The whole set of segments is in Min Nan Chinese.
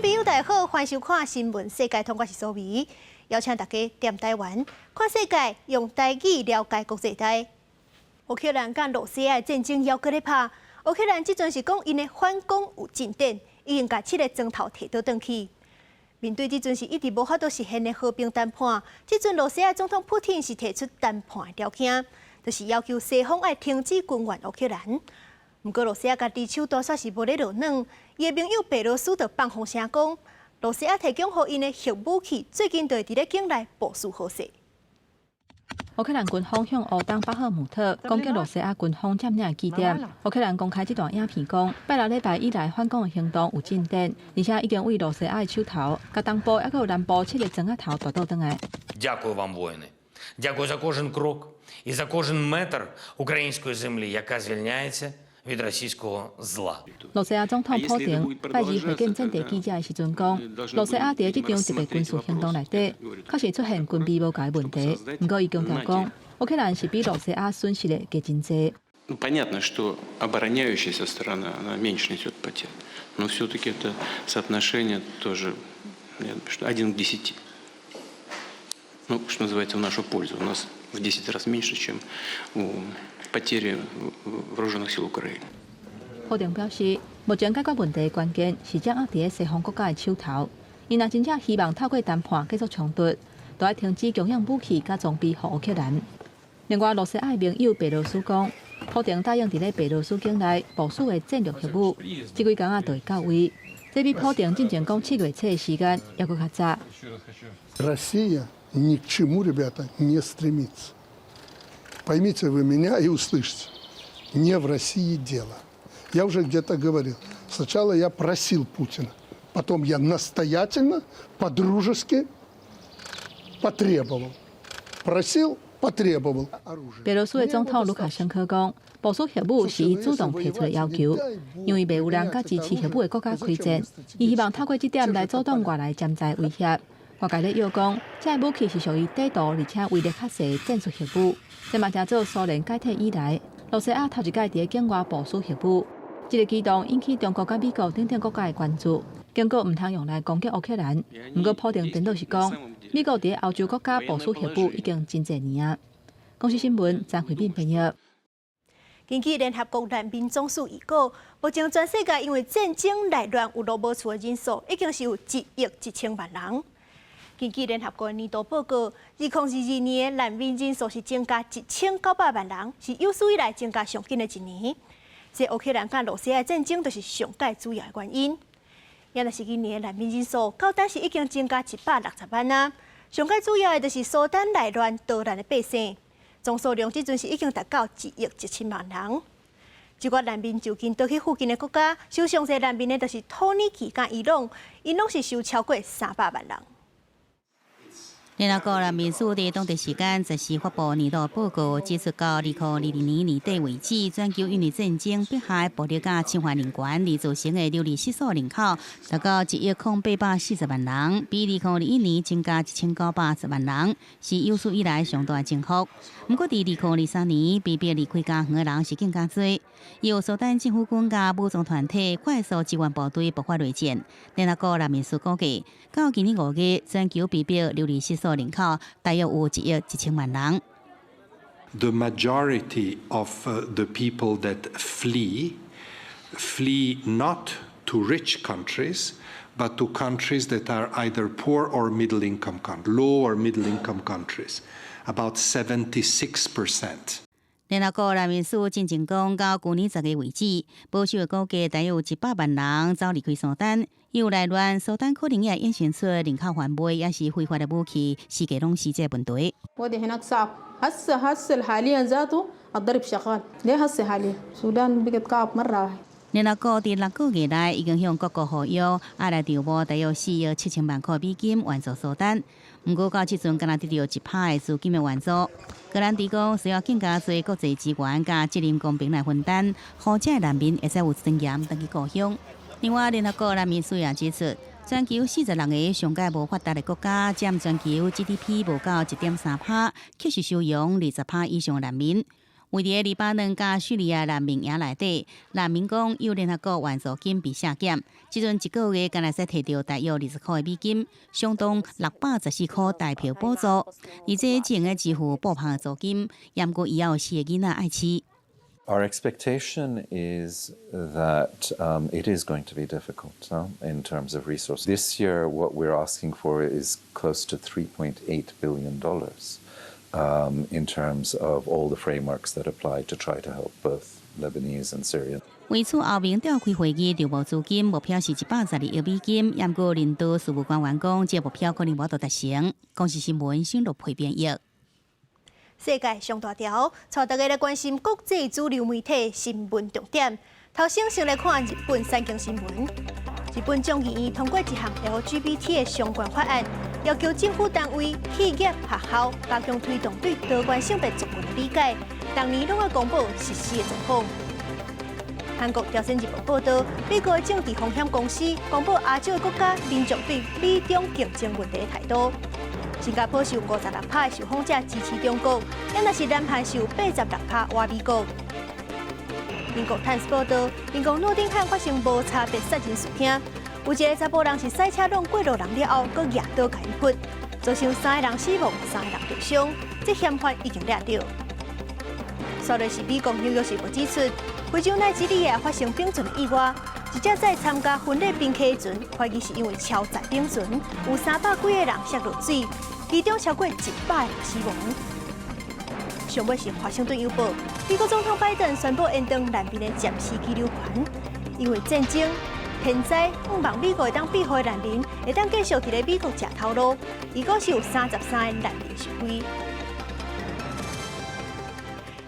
朋友大家好，歡迎收看《新聞世界通》，我是蘇美，邀請大家踮台灣看世界，用台語了解國際大。烏克蘭佮羅西亞的戰爭猶閣咧拍，烏克蘭這陣是講𪜶的反攻有進展，已經共七个磚頭提倒轉去。面對這陣是一直無法度實現的和平談判，這陣羅西亞總統普丁是提出談判的條件，就是要求西方愛停止軍援烏克蘭。毋過羅西亞家己手大煞是無咧落軟，伊的盟友白羅斯就放風聲講，羅西亞提供予𪜶的核武器，最近就會佇咧境內部署好勢。烏克蘭軍方向烏東巴赫姆特攻擊羅西亞軍方佔領的據點。烏克蘭公開這段影片講，拜六禮拜以來反攻的行動有進展，而且已經對羅西亞的手頭，佮東部猶閣有南部七个磚仔頭帶倒轉來。 Дякую вам, воїни. Дякую за кожен крок і за кожен метр української землі, яка звільняється від російського зла. 羅西亞總統普丁拜二會見戰地記者的時陣講，羅西亞佇這場特別軍事行動內底，確實出現軍備無夠的問題。毋過伊強調講，烏克蘭是比羅西亞損失的加真濟。 Ну, понятно, что обороняющаяся сторона, она меньше несет потерь. Но все-таки это соотношение тоже, я думаю, что 1 к 10. Ну, что называется, в нашу пользу. У нас в 10 раз меньше, чем у потери вооруженных сил Украины. 普丁表示，目前解決問題的關鍵是掌握佇咧西方國家的手頭。𪜶若真正希望透過談判結束衝突，就愛停止供應武器佮裝備予烏克蘭。另外，羅西亞的盟友白羅斯講，普丁答應佇咧白羅斯境內部署的戰略核武，這幾工仔就會到位。這比普丁進前講7月初的時間猶閣較早。 Россия ни к чему, ребята, не стремится. Поймите вы меня и услышите. Не в России дело. Я уже где-то говорил. Сначала я просил Путина, потом я настоятельно, по-дружески потребовал. Просил, потребовал. 白羅斯的總統盧卡申科講，部署核武是伊主動提出的要求，因為袂有人佮支持核武的國家開戰，伊希望透過這點來阻擋外來潛在威脅。外界咧臆講，這个武器是屬於短途而且威力較細的戰術核武。這嘛成做蘇聯解體以來，羅西亞頭一擺佇咧境外部署核武。這個舉動引起中國佮美國等等國家的關注，警告毋通用來攻擊烏克蘭。毋過普丁顛倒是講，美國佇咧歐洲國家部署核武已經真濟年啊。公視新聞張慧敏編譯。根據聯合國難民總署預估，目前全世界因為戰爭內亂有路無厝的人數，已經是有1億1千萬人。根據聯合國年度報告，2022年的難民人數是增加1900萬人，是有史以來增加上緊的一年。這烏克蘭佮羅西亞戰爭就是上蓋主要的原因。也若是今年的難民人數，到今是已經增加160萬啊。上蓋主要的就是蘇丹內亂逃難的百姓，總數量這陣是已經達到1億1千萬人。這寡難民就近倒去附近的國家，收上濟難民的就是土耳其佮伊朗，𪜶攏是收超過300萬人。聯合國難民署佇當地時間14發布年度報告，指出到2022年年底為止，全球因為戰爭、迫害、暴力佮侵犯人權而造成的流離失所人口達到1億零840萬人，比2021年增加1910萬人，是有史以來上大增幅。毋過，佇2023年，被迫離開家園的人是更加濟。由蘇丹政府軍佮武裝團體快速支援部隊爆發內戰。聯合國難民署估計，到今年5月，全球被迫流離失所人口大約有1億1千萬人。 The majority of the people that flee, flee not to rich countries, but to countries that are either poor or middle income countries, low or middle income countries, about 76%. 聯合國難民署進前講，到舊年10月為止，保守的估計大約有100萬人走離開蘇丹。有內亂，蘇丹可能也衍生出人口販賣，抑是非法的武器，世界攏是這個問題。 وضع هناك صعب هسه هسه حاليا ذاته الضرب شغال ليه هسه حاليا السودان بقت كعب مرة واحدة 聯合國佇6個月內已經向各國呼籲，愛來籌募大約4億7千萬塊美金援助蘇丹。毋過到這陣，敢若得著1%的資金的援助。格蘭迪講，需要更加濟國際資源佮責任公平來分擔，予這難民會使有尊嚴轉去故鄉。另外，聯合國難民署也指出，全球46個上蓋無發達的國家，佔全球 GDP 無到1.3%，卻是收容20%以上的難民。位佇黎巴嫩佮敘利亞難民營內底，難民講有聯合國援助金被削減，這陣一個月敢若會使提著大約20箍的美金，相當614箍台票補助，而且只會支付部分的租金，猶閣伊猶有四個囡仔愛飼。 Our expectation is that it is going to be difficult in terms of resources. This year, what we're asking for is close to $3.8 billion in terms of all the frameworks that apply to try to help both Lebanese and Syrian. 為此，歐盟召開會議，籌募資金目標是112億美金，毋過人道事務官員講，這個目標可能無法度達成。公視新聞新錄配編譯。世界上大條，帶大家來關心國際主流媒體新聞重點。頭先先來看日本產經新聞。日本眾議院通過一項 LGBT 的相關法案，要求政府單位、企業、學校加強推動對多元性別族群的理解，逐年攏愛公布實施的狀況。韓國朝鮮日報報導，美國的政治風險公司公布亞洲的國家民眾對美中競爭問題的態度。新加坡是有56%的受訪者支持中國，抑若是南韓是有86%倚美國。英國《泰晤士報》報導，英國諾丁漢發生無差別殺人事件，有一个查埔人是駛車挵過路人了後，閣舉刀共伊拮，造成三个人死亡，三个人受傷。這嫌犯已經掠著。煞落是美國紐約時報指出，非洲奈及利亞發生冰船意外，一隻載參加婚禮賓客的船，懷疑是因為超載冰船，有300幾个人摔落水，其中超過100人死亡。上尾是華盛頓郵報，美國總統拜登宣布延長難民的暫時居留權，因為戰爭、天災，向望美國會當庇護的難民會當繼續佇咧美國食頭路，預估是有33個難民受惠。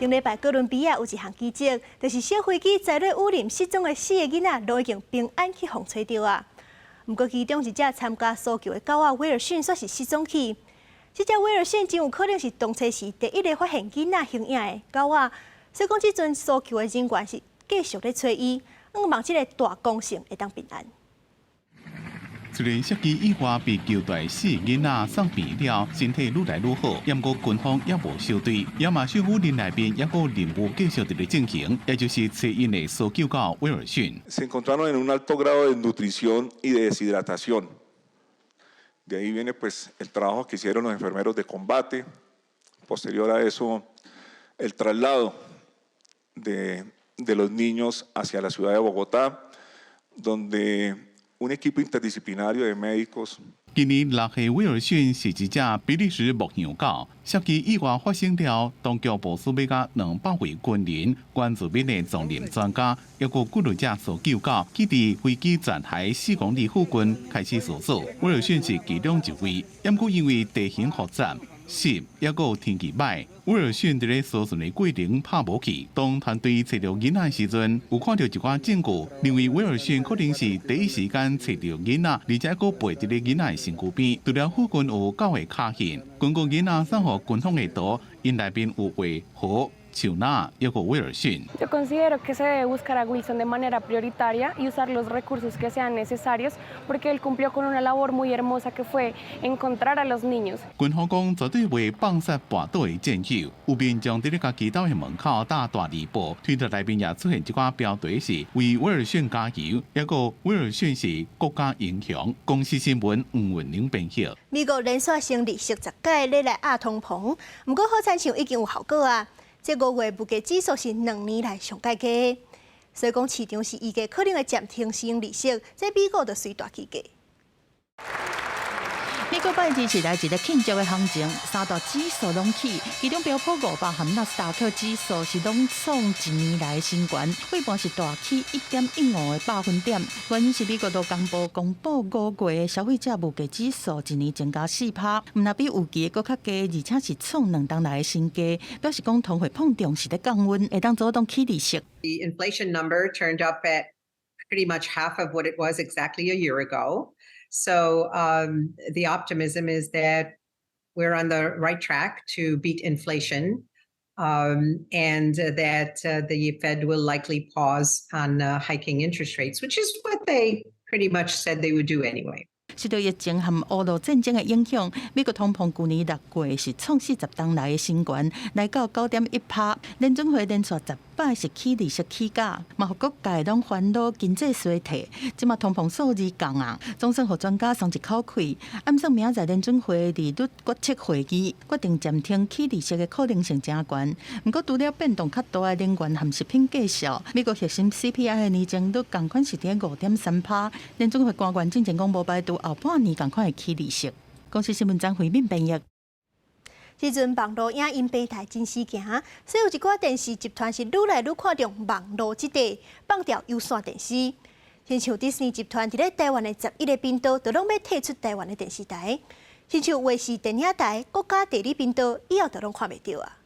頂禮拜哥倫比亞有一項奇蹟，就是小飛機載落雨林失蹤的四個囡仔，攏已經平安去予揣著啊。毋過其中一隻參加搜救的狗仔威爾遜，煞是失蹤去。這隻威爾遜真有可能是當初時第一个發現囡仔形影的狗仔，所以講這陣搜救的人員是繼續咧揣伊，向望這个大功臣會當平安。雖然涉機意外被救出四个囡仔送病了，身體愈來愈好，毋過軍方猶無收隊。亞馬遜雨林內面猶閣任務繼續佇咧進行，也就是揣𪜶的搜救狗威爾遜。 Se encontraron en un alto grado de desnutrición y de deshidratación. De ahí viene, pues, el trabajo que hicieron los enfermeros de combate. Posterior a eso, el traslado de los niños hacia la ciudad de Bogotá, donde un equipo interdisciplinario de médicos 今年6歲威爾遜是一隻比利時牧羊狗，涉機意外發生了，當局部署欲佮200位軍人、原住民的叢林專家，抑閣幾落隻搜救狗，去佇飛機殘骸4公里附近開始搜索。威爾遜是其中一位，毋過因為地形複雜、濕，抑閣天氣䆀，威爾遜佇咧搜尋的過程拍無去。當團隊揣著囡仔時陣，有看著一寡證據，認為威爾遜可能是第一時間揣著囡仔，而且閣陪佇咧囡仔的身軀邊。除了附近有狗的跤印，根據囡仔送予軍方的圖，𪜶內面有畫河、樹林，抑閣威爾遜。 Yo considero que se debe buscar a Wilson de manera prioritaria y usar los recursos que sean necesarios, porque él cumplió con una labor muy hermosa que fue encontrar a los niños. 軍方講絕對袂放殺跋倒的戰友，有民眾佇咧家己兜的門口搭大字報，推特內面也出現一寡標題是為威爾遜加油，抑閣威爾遜是國家英雄。公視新聞黃文玲編譯。美國連續升利息10屆咧來壓通膨，毋過好親像已經有效果啊！這5月物價指數是2年來上蓋低，所以講市場是預計可能會暫停升利息，這美股就隨大起價。美國拜二是來一个慶祝的行情，三大指數攏起，其中標普500和納斯達克指數是攏創一年來新高，費半是大起1.15個百分點。原因是美國勞工部公布5月的消費者物價指數一年增加4%，毋但比預期的閣較低，而且是創2冬來的新低，表示講通貨膨脹是咧降溫，會當阻擋起利息。 The inflation number turned up at pretty much half of what it was exactly a year ago. So the optimism is that we're on the right track to beat inflation and that the Fed will likely pause on hiking interest rates, which is what they pretty much said they would do anyway. 受著疫情和烏俄戰爭的影響，美國通膨舊年6月是創40冬來的新懸，來到9.1趴。聯準會連續10擺是起利息起價，嘛予各界攏煩惱經濟衰退。這馬通膨數字降啊，總算予專家鬆一口氣。暗算明仔載聯準會利率決策會議決定暫停起利息的可能性誠懸。毋過除了變動較大的能源和食品價數，美國核心 CPI 的年增率仝款是佇5.3趴。聯準會官員進前講無排除後半年仝款會起利息。公視新聞張惠敏編譯。這陣網路影音平台真時行，所以有一寡電視集團是愈來愈看重網路這塊，放掉有線電視。親像迪士尼集團佇咧台灣的11個頻道，都攏欲退出台灣的電視台。親像衛視電影台、國家地理頻道，以後都攏看袂著啊。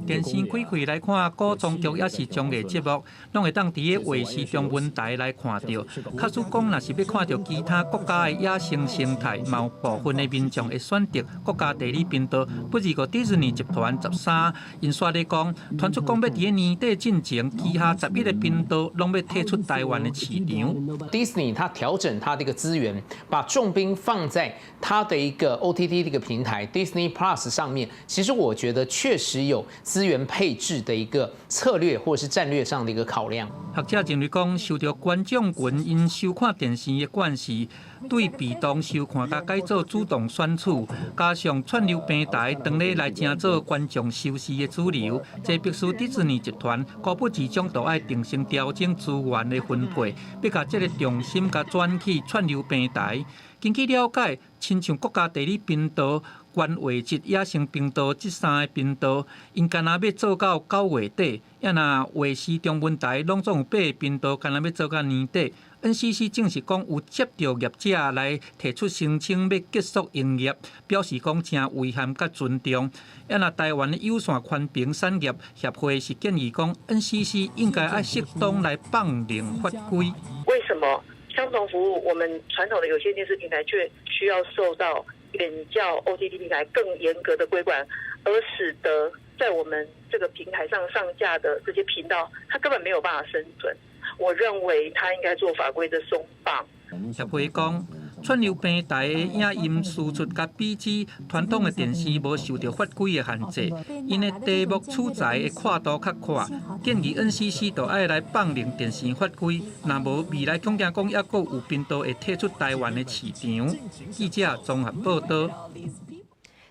電視開開來看古裝劇，抑是綜藝節目，攏會當佇个衛視中文台來看著。假使講若是欲看著其他國家的野生生態，嘛有部分的民眾會選擇國家地理頻道。不過迪士尼集團13，𪜶煞咧講，傳出講欲佇个年底進前，旗下十一個頻道攏欲退出台灣的市場。迪士尼它調整它的一個資源，把重兵放在它的一個 OTT 的一個平台 Disney Plus 上面。其實我覺得確實有資源配置的一個策略，或是戰略上的一個考量。學者認為講，受著觀眾群𪜶收看電視的慣勢，對被動收看共改做主動選取，加上串流平台當咧來成做觀眾收視的主流，這迫使迪士尼集團高不時將都愛重新調整資源的分配，欲共這个重心共轉去串流平台。根據了解，親像國家地理頻道、原畫質野生頻道這三个頻道，𪜶干焦欲做到9月底，抑若衛視中文台攏總有八个頻道，干焦欲做到年底。NCC 證實講有接著業者來提出申請，欲結束營業，表示講誠遺憾佮尊重。抑若台灣的有線寬頻產業協會是建議講，NCC 應該愛適當來放靈法規。為什麼相同服務，我們傳統的有線電視平台卻需要受到遠較 OTT 平台更嚴格的規管，而使得在我們這個平台上上架的這些頻道，它根本沒有辦法生存。我認為他應該做法規的鬆綁。協會講，串流平台的影音輸出佮比起傳統的電視無受著法規的限制，𪜶的題目取材的闊度較闊，建議 NCC 就愛來放靈電視法規，若無未來恐驚講猶閣有頻道會退出台灣的市場。記者綜合報道。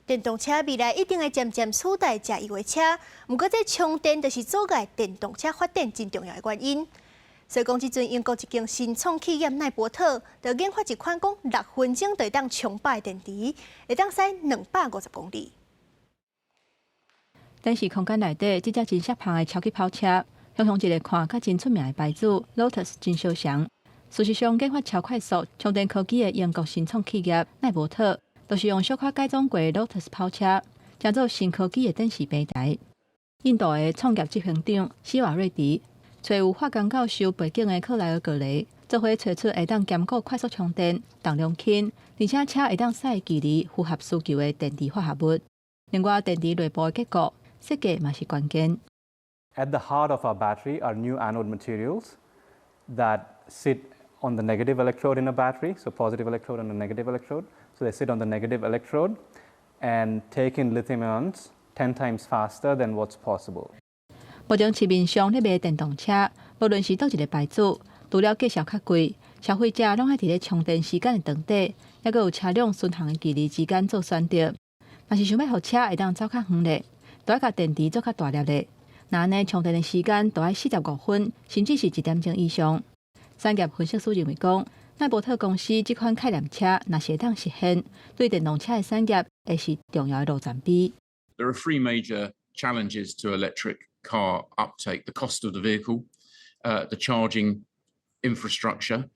電動車未來一定會漸漸取代柴油的車，毋過這充電就是阻礙電動車發展真重要的原因。所以講，這陣英國一間新創企業耐伯特，就研發一款講6分鐘就會當充飽的電池，會當駛250公里。電視空間內底，這隻真攝芳的超級跑車，雄雄一个看佮真出名的牌子 Lotus 真相像。事實上，研發超快速充電科技的英國新創企業耐伯特，就是用小可改裝過 Lotus 跑車，成做新科技的電池平台。印度的創業執行長希瓦瑞迪，揣有化工教授背景的克萊爾格雷，做伙揣出會當兼顧快速充電、重量輕，而且車會當駛距離符合需求的電池化合物。另外，電池內部的結構設計嘛是關鍵。 At the heart of our battery are new anode materials that sit on the negative electrode in a battery, so positive electrode and a negative electrode. So they sit on the negative electrode and take in lithium ions 10 times faster than what's possible. 目前市面上咧賣電動車，無論是佗一个牌子，除了價數較貴，消費者攏愛佇咧充電時間的長短，抑閣有車輛巡航的距離之間做選擇。若是想欲予車會當走較遠咧，就愛共電池做較大粒咧。若按呢充電的時間都愛45分，甚至是一點鐘以上。產業分析師認為講，耐伯特公司這款概念車若是會當實現，對電動車的產業會是重要的路程碑。 There are three major challenges to electric car uptake: the cost of the vehicle, the charging infrastructure,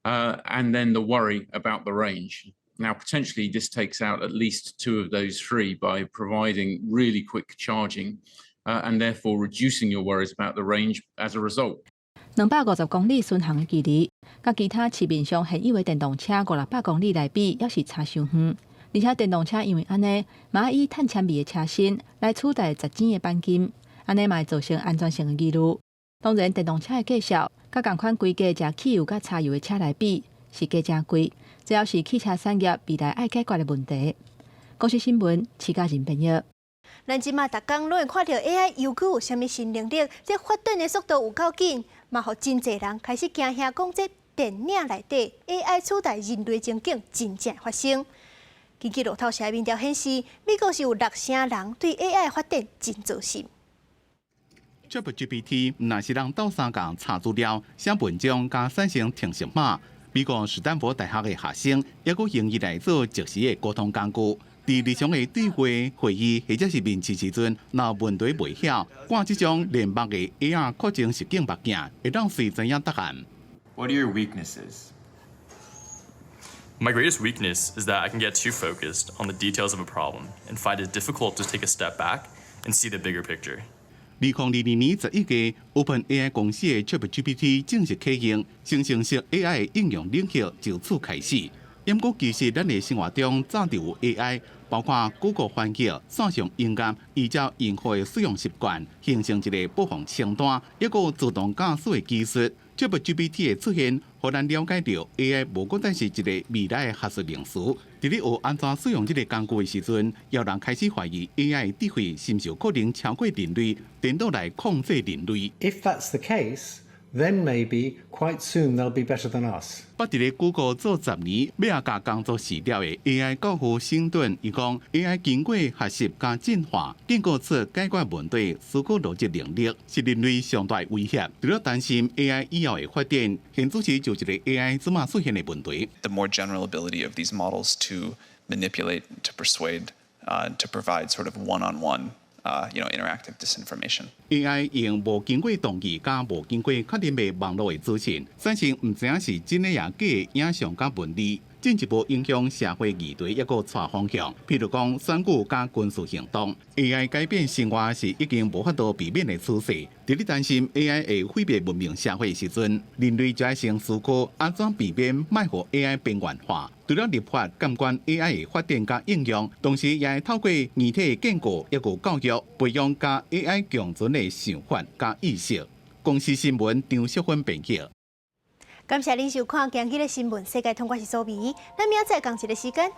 and then the worry about the range. Now, potentially, this takes out at least two of those three by providing really quick charging, and therefore reducing your worries about the range as a result. 250公里巡航的距離，佮其他市面上現有的電動車五六百公里來比，猶是差傷遠。而且電動車因為按呢，嘛以碳纖維的車身來取代實錢的鈑金，按呢嘛會造成安全性的疑慮。當然，電動車的價數，佮仝款規格食汽油佮柴油的車來比，是加誠貴。這也是汽車產業未來愛解決的問題。公視新聞，徐嘉仁編譯。咱這馬逐工攏會看著 AI 猶閣有啥物新能力，這發展的速度有夠緊，嘛予真濟人開始驚嚇，講這電影內底 AI 取代人類情景真正發生。根據路透社民調顯示，美國是有六成人對 AI 發展真糟心。 ChatGPT 毋但是人鬥相共查資料、寫文章、佮產生程式碼。美國史丹佛大學的學生猶閣用伊來做即時的溝通工具。佇日常的對話、會議或者是面試時陣，若問題袂曉，掛這種連目的 AR 擴增實境目鏡，會當隨知影答案。 What are your weaknesses? My greatest weakness is that I can get too focused on the details of a problem and find it difficult to take a step back and see the bigger picture. 2022年11月，OpenAI 公司的 ChatGPT 正式啟用，生成式 AI 的應用領域就此開始。毋過其實咱的生活中早就有 AI，包括 Google 翻譯、線上音樂，依照用戶的使用習慣，形成一个播放清單，抑閣自動駕駛的技術。ChatGPT 的出現，予咱了解著 AI 無閣單是一个未來的學術名詞。佇咧學按怎使用這个工具的時陣，有人開始懷疑 AI 智慧是毋是有可能超過人類，顛倒來控制人類。 If that's the case, then maybe quite soon they'll be better than us. 捌佇咧 Google 做10年，欲共工作辭掉的 AI 教父辛頓，伊講 AI 經過學習佮進化，建構出解決問題、思考邏輯能力，是人類上大威脅。除了擔心 AI 以後的發展，現主時就一個 AI 這馬出現的問題。 The more general ability of these models to manipulate, to persuade, to provide sort of one-on-one interactive disinformation. AI 用無經過同意佮無經過確認的網路的資訊，產生毋知影是真的抑假的影像佮文字，進一步影響社會議題，抑閣帶風向。譬如講選舉佮軍事行動，AI 改變生活是已經無法度避免的趨勢。佇咧擔心 AI 會毀滅文明社會時陣，人類就愛先思考按怎避免莫予 AI 邊緣化。除了立法監管 AI 的發展佮應用，同時也會透過硬體建構抑閣教育，培養佮 AI 共存的想法佮意識。公視新聞張淑芬編輯。感謝您收看今日的新聞世界通，我是蘇美，咱明仔載仝一个時間，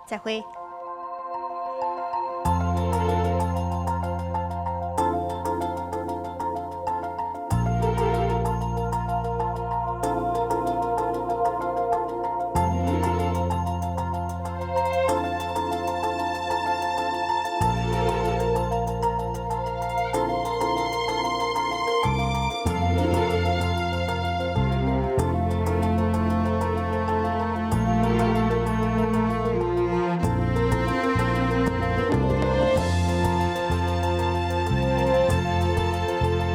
再會。